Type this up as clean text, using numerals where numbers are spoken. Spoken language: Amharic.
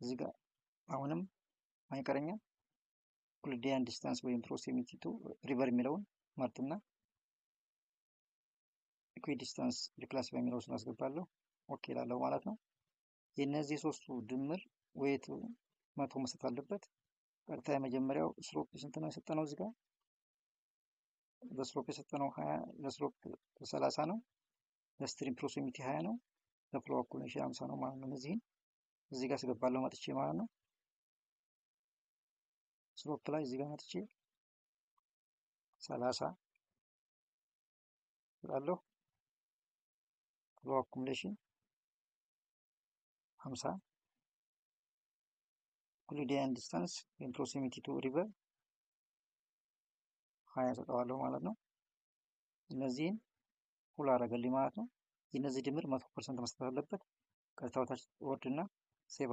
እዚህ ጋር አሁንም ማን ይቀረኛል? Euclidean distance ወይም proximity to river የሚለውን መርጥና equidistance reclassify የሚለው ውስጥ አስገባለሁ። Okay እላለሁ ማለት ነው። የእነዚህ ሶስቱ ድምር weight ኡ 100 መስጠት አለበት። ቀጥታ የመጀመሪያው slope ስንት ነው የሰጠነው? እዚህ ጋር ለ slope የሰጠነው 20፣ ለ slope 30 ነው። ለ stream proximity 20 ነው። ለ flow accumulation 50 ነው ማለት ነው። እነዚህን እዚህ ጋር አስገባለሁ መጥቼ ማለት ነው። Slope ላይ እዚህ ጋር መጥቼ 30 እላለሁ። Flow accumulation 50፣ Euclidean distance ወይም proximity to river 20 ሰጠዋለሁ ማለት ነው። እነዚህን full አደረገልኝ ማለት ነው። የእነዚህ ድምር 100% መስጠት አለበት። ቀጥታ ወደታች ወርድና save።